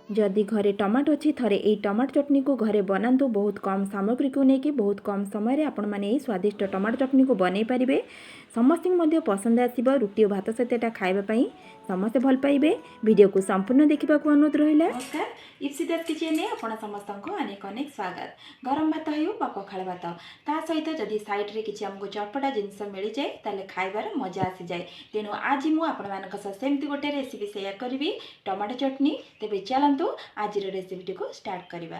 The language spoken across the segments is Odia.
ଯଦି ଘରେ ଟମାଟୋ ଅଛି, ଥରେ ଏଇ ଟମାଟୋ ଚଟଣିକୁ ଘରେ ବନାନ୍ତୁ। ବହୁତ କମ୍ ସାମଗ୍ରୀକୁ ନେଇକି ବହୁତ କମ୍ ସମୟରେ ଆପଣମାନେ ଏଇ ସ୍ୱାଦିଷ୍ଟ ଟମାଟୋ ଚଟଣିକୁ ବନେଇ ପାରିବେ। ସମସ୍ତଙ୍କୁ ମଧ୍ୟ ପସନ୍ଦ ଆସିବ। ରୁଟି ଓ ଭାତ ସହିତ ଏଟା ଖାଇବା ପାଇଁ ସମସ୍ତେ ଭଲ ପାଇବେ। ଭିଡ଼ିଓକୁ ସମ୍ପୂର୍ଣ୍ଣ ଦେଖିବାକୁ ଅନୁରୋଧ ରହିଲା। ନମସ୍କାର, ଇପ୍ସିତାସ୍ କିଚେନରେ ଆପଣ ସମସ୍ତଙ୍କୁ ଅନେକ ଅନେକ ସ୍ୱାଗତ। ଗରମ ଭାତ ହେଉ ବା ପଖାଳ ଭାତ, ତା ସହିତ ଯଦି ସାଇଡ଼୍ରେ କିଛି ଆମକୁ ଚଟପଟା ଜିନିଷ ମିଳିଯାଏ, ତାହେଲେ ଖାଇବାର ମଜା ଆସିଯାଏ। ତେଣୁ ଆଜି ମୁଁ ଆପଣମାନଙ୍କ ସହ ସେମିତି ଗୋଟେ ରେସିପି ସେୟାର କରିବି, ଟମାଟୋ ଚଟଣି। ତେବେ ଚାଲନ୍ତୁ, ଆଜିର ରେସିପିଟିକୁ ଷ୍ଟାର୍ଟ କରିବା।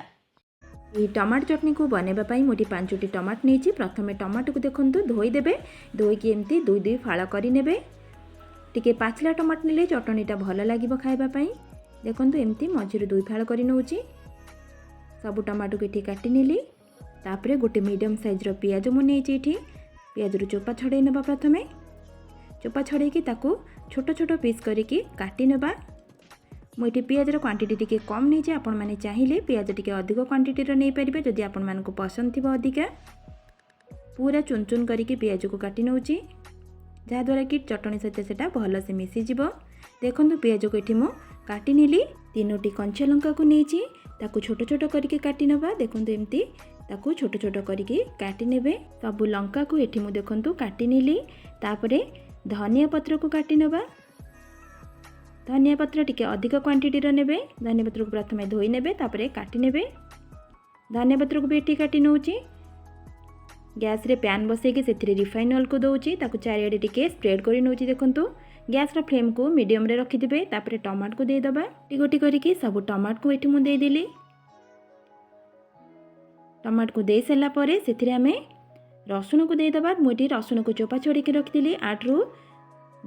ଏହି ଟମାଟୋ ଚଟଣିକୁ ବନାଇବା ପାଇଁ ମୁଁ ଏଠି ପାଞ୍ଚଟି ଟମାଟୋ ନେଇଛି। ପ୍ରଥମେ ଟମାଟୋକୁ ଦେଖନ୍ତୁ, ଧୋଇଦେବେ। ଧୋଇକି ଏମିତି ଦୁଇ ଦୁଇ ଫାଳ କରିନେବେ। ଟିକେ ପାଚିଲା ଟମାଟୋ ନେଲେ ଚଟଣିଟା ଭଲ ଲାଗିବ ଖାଇବା ପାଇଁ। ଦେଖନ୍ତୁ, ଏମିତି ମଝିରୁ ଦୁଇ ଫାଳ କରି ନେଉଛି। ସବୁ ଟମାଟୋକୁ ଏଠି କାଟି ନେଲି। ତାପରେ ଗୋଟେ ମିଡ଼ିୟମ୍ ସାଇଜ୍ର ପିଆଜ ମୁଁ ନେଇଛି ଏଠି। ପିଆଜରୁ ଚୋପା ଛଡ଼େଇ ନେବା ପ୍ରଥମେ। ଚୋପା ଛଡ଼େଇକି ତାକୁ ଛୋଟ ଛୋଟ ପିସ୍ କରିକି କାଟି ନେବା। ମୁଁ ଏଠି ପିଆଜର କ୍ୱାଣ୍ଟିଟି ଟିକେ କମ୍ ନେଇଛି। ଆପଣମାନେ ଚାହିଁଲେ ପିଆଜ ଟିକେ ଅଧିକ କ୍ୱାଣ୍ଟିଟିର ନେଇପାରିବେ, ଯଦି ଆପଣମାନଙ୍କୁ ପସନ୍ଦ ଥିବ ଅଧିକା। ପୁରା ଚୁନ ଚୁନ କରିକି ପିଆଜକୁ କାଟି ନେଉଛି, ଯାହାଦ୍ୱାରା କି ଚଟଣି ସହିତ ସେଇଟା ଭଲସେ ମିଶିଯିବ। ଦେଖନ୍ତୁ, ପିଆଜକୁ ଏଠି ମୁଁ କାଟି ନେଲି। ତିନୋଟି କଞ୍ଚା ଲଙ୍କାକୁ ନେଇଛି, ତାକୁ ଛୋଟ ଛୋଟ କରିକି କାଟି ନେବା। ଦେଖନ୍ତୁ, ଏମିତି ତାକୁ ଛୋଟ ଛୋଟ କରିକି କାଟି ନେବେ। ସବୁ ଲଙ୍କାକୁ ଏଠି ମୁଁ ଦେଖନ୍ତୁ କାଟି ନେଲି। ତାପରେ ଧନିଆ ପତ୍ରକୁ କାଟି ନେବା। ଧନିଆ ପତ୍ର ଟିକେ ଅଧିକ କ୍ୱାଣ୍ଟିଟିର ନେବେ। ଧନିଆ ପତ୍ରକୁ ପ୍ରଥମେ ଧୋଇ ନେବେ, ତାପରେ କାଟି ନେବେ। ଧନିଆ ପତ୍ରକୁ ବି ଏଠି କାଟି ନେଉଛି। ଗ୍ୟାସ୍ରେ ପ୍ୟାନ୍ ବସେଇକି ସେଥିରେ ରିଫାଇନ୍ ଅଏଲ୍କୁ ଦେଉଛି। ତାକୁ ଚାରିଆଡ଼େ ଟିକେ ସ୍ପ୍ରେଡ଼୍ କରି ନେଉଛି। ଦେଖନ୍ତୁ, ଗ୍ୟାସ୍ର ଫ୍ଲେମ୍କୁ ମିଡ଼ିୟମ୍ରେ ରଖିଥିବେ। ତାପରେ ଟମାଟୋକୁ ଦେଇଦେବା। ଗୋଟି ଗୋଟି କରିକି ସବୁ ଟମାଟୋକୁ ଏଠି ମୁଁ ଦେଇଦେଲି। ଟମାଟୋକୁ ଦେଇ ସାରିଲା ପରେ ସେଥିରେ ଆମେ ରସୁଣକୁ ଦେଇଦେବା। ମୁଁ ଏଠି ରସୁଣକୁ ଚୋପା ଛଡ଼େଇକି ରଖିଥିଲି। 8ରୁ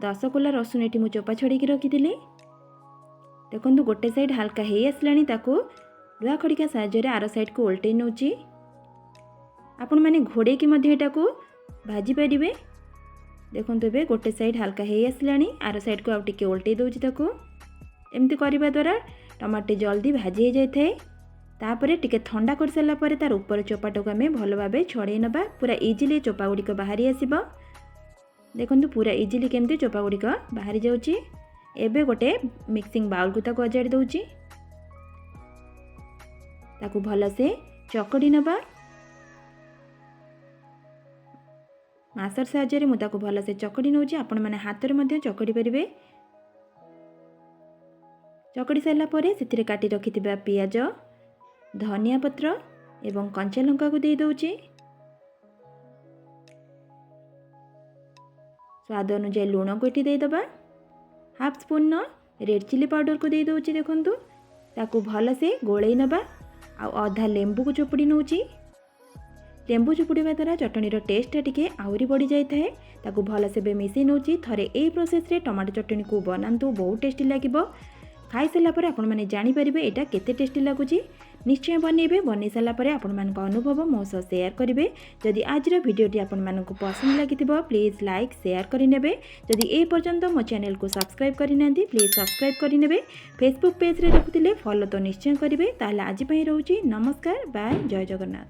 10 କୋଲା ରସୁଣ ଏଠି ମୁଁ ଚୋପା ଛଡ଼େଇକି ରଖିଥିଲି। ଦେଖନ୍ତୁ, ଗୋଟେ ସାଇଡ଼୍ ହାଲକା ହେଇ ଆସିଲାଣି। ତାକୁ ଲୁହା ଖଡ଼ିକା ସାହାଯ୍ୟରେ ଆର ସାଇଡ଼୍କୁ ଓଲଟେଇ ନେଉଛି। ଆପଣମାନେ ଘୋଡ଼େଇକି ମଧ୍ୟ ଏଟାକୁ ଭାଜିପାରିବେ। ଦେଖନ୍ତୁ, ଏବେ ଗୋଟେ ସାଇଡ଼୍ ହାଲକା ହେଇ ଆସିଲାଣି। ଆର ସାଇଡ଼୍କୁ ଆଉ ଟିକେ ଓଲଟେଇ ଦେଉଛି ତାକୁ। ଏମିତି କରିବା ଦ୍ୱାରା ଟମାଟୋ ଜଲ୍ଦି ଭାଜି ହେଇଯାଇଥାଏ। ତାପରେ ଟିକେ ଥଣ୍ଡା କରିସାରିଲା ପରେ ତାର ଉପର ଚୋପାଟାକୁ ଆମେ ଭଲ ଭାବେ ଛଡ଼େଇ ନେବା। ପୁରା ଇଜିଲି ଚୋପା ଗୁଡ଼ିକ ବାହାରି ଆସିବ। ଦେଖନ୍ତୁ, ପୁରା ଇଜିଲି କେମିତି ଚୋପା ଗୁଡ଼ିକ ବାହାରି ଯାଉଛି। ଏବେ ଗୋଟେ ମିକ୍ସିଂ ବାଉଲକୁ ତାକୁ ଅଜାଡ଼ି ଦେଉଛି। ତାକୁ ଭଲସେ ଚକଡ଼ି ନେବା। ମାସର ସାହାଯ୍ୟରେ ମୁଁ ତାକୁ ଭଲସେ ଚକଡ଼ି ନେଉଛି। ଆପଣମାନେ ହାତରେ ମଧ୍ୟ ଚକଡ଼ି ପାରିବେ। ଚକଡ଼ି ସାରିଲା ପରେ ସେଥିରେ କାଟି ରଖିଥିବା ପିଆଜ, ଧନିଆ ପତ୍ର ଏବଂ କଞ୍ଚା ଲଙ୍କାକୁ ଦେଇ ଦେଉଛି। ସ୍ୱାଦ ଅନୁଯାୟୀ ଲୁଣକୁ ଏଠି ଦେଇଦେବା। ହାଫ୍ ସ୍ପୁନ୍ର ରେଡ଼୍ ଚିଲି ପାଉଡ଼ରକୁ ଦେଇ ଦେଉଛି। ଦେଖନ୍ତୁ, ତାକୁ ଭଲସେ ଗୋଳେଇ ନେବା। ଆଉ ଅଧା ଲେମ୍ବୁକୁ ଚୋପୁଡ଼ି ନେଉଛି। ଲେମ୍ବୁ ଚୁପୁଡ଼ିବା ଦ୍ୱାରା ଚଟଣିର ଟେଷ୍ଟଟା ଟିକେ ଆହୁରି ବଢ଼ିଯାଇଥାଏ। ତାକୁ ଭଲସେ ଏବେ ମିଶାଇ ନେଉଛି। ଥରେ ଏଇ ପ୍ରୋସେସ୍ରେ ଟମାଟୋ ଚଟଣିକୁ ବନାନ୍ତୁ, ବହୁତ ଟେଷ୍ଟି ଲାଗିବ। ଖାଇସାରିଲା ପରେ ଆପଣମାନେ ଜାଣିପାରିବେ ଏଇଟା କେତେ ଟେଷ୍ଟି ଲାଗୁଛି। ନିଶ୍ଚୟ ବନେଇବେ। ବନେଇ ସାରିଲା ପରେ ଆପଣମାନଙ୍କ ଅନୁଭବ ମୋ ସହ ସେୟାର କରିବେ। ଯଦି ଆଜିର ଭିଡ଼ିଓଟି ଆପଣମାନଙ୍କୁ ପସନ୍ଦ ଲାଗିଥିବ, ପ୍ଲିଜ୍ ଲାଇକ୍, ସେୟାର କରିନେବେ। ଯଦି ଏ ପର୍ଯ୍ୟନ୍ତ ମୋ ଚ୍ୟାନେଲକୁ ସବସ୍କ୍ରାଇବ୍ କରିନାହାନ୍ତି, ପ୍ଲିଜ୍ ସବସ୍କ୍ରାଇବ୍ କରିନେବେ। ଫେସବୁକ୍ ପେଜ୍ରେ ଦେଖୁଥିଲେ ଫଲୋ ତ ନିଶ୍ଚୟ କରିବେ। ତାହେଲେ ଆଜି ପାଇଁ ରହୁଛି। ନମସ୍କାର, ବାଏ, ଜୟ ଜଗନ୍ନାଥ।